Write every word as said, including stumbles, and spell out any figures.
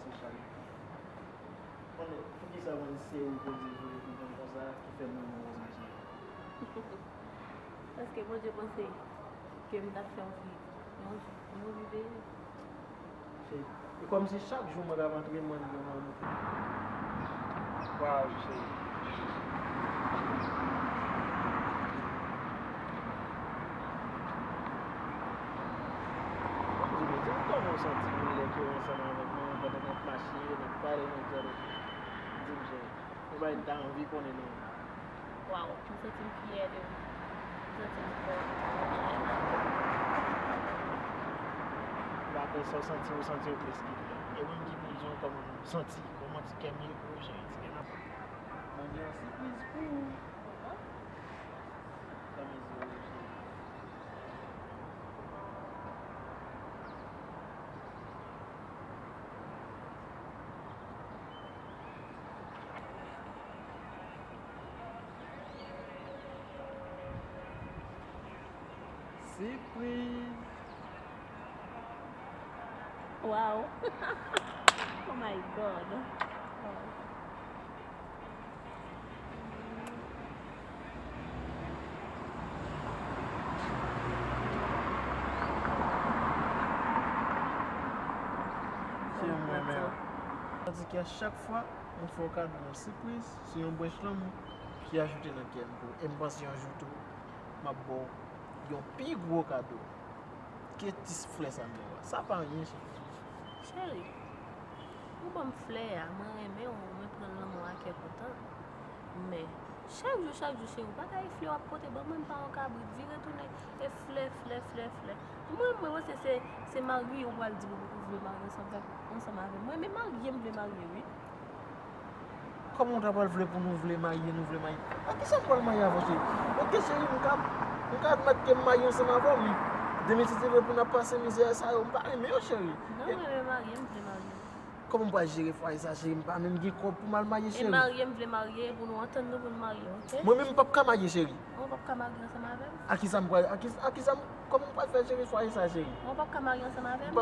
Se chak jou. Konnen, poukisa mwen se ou Bondye voye pou mwen konsa ki fè mwen yon Rosemary cheri? Paske Bondye panse ke m t ap fè yon fi yon jou, yon jou peye. Cheri, e kòmsi chak jou mwen t ap antre, mwen gen yon mouton. Waw, cheri. Di m, di m kòman w santi w lè ke w ansanm avèk mwen, pandan n ap mache, n ap pale, n ap dialoge. Di m, cheri, yon bagay m ta anvi konnen non. Waw, m santi m fyè de ou. M santi m fò. Apre sa, w santi, w santi w plis ki tout. E mwen ki pou di w kòman m santi, kòman ti kè m ye pou ou, cheri, ti kè m ap. Mwen gen yon sipriz pou ou. Kòman? Kòman di w, cheri? Sipriz! Wow! Oh my God! Wow. Se yon mwen menm. Tandis ke a chak fwa, mwen fè w kado yon sipriz, se yon branch lanmou ki ajoute nan kè m pou ou. E m panse yon jou tou, m ap ba w yon pi gwo kado ke ti flè sa m ba w la. Sa pa anyen, cheri. Cheri, ou ban m flè a, mwen renmen w, mwen pran l nan men w a kè kontan. Men, chak jou, chak jou, cheri, ou pa ta gen flè w ap pote ban mwen, m pa yon kabrit, vire tounen, e flè, flè, flè, flè. Mwen, mwen panse se, se mari ou pral di ou vle marye ansanm avèk, ansanm avè m. Mwen, men marye, m vle marye, wi. Kòman w ta pral vle pou nou vle marye, nou vle marye? A kisa m pral marye avè w, cheri? Oke, cheri, m ka, m ka admèt ke m marye ansanm avè w, men demen si Dye vle pou n ap pase mizè sa yo, m pa renmen yo, cheri. Non, mwen, men marye, m vle marye. Kòman m pral jere fwaye sa, cheri? M pa menm gen kòb pou m al marye, cheri. E marye, m vle marye, pou nou antann nou pou nou marye, oke? Mwen menm, m p ap ka marye, cheri. Ou p ap ka marye ansanm avè m? A kisa m pral, a ki, a kisa m, kòman m pral fè jere fwaye sa, cheri? Ou p ap ka marye ansanm avè m?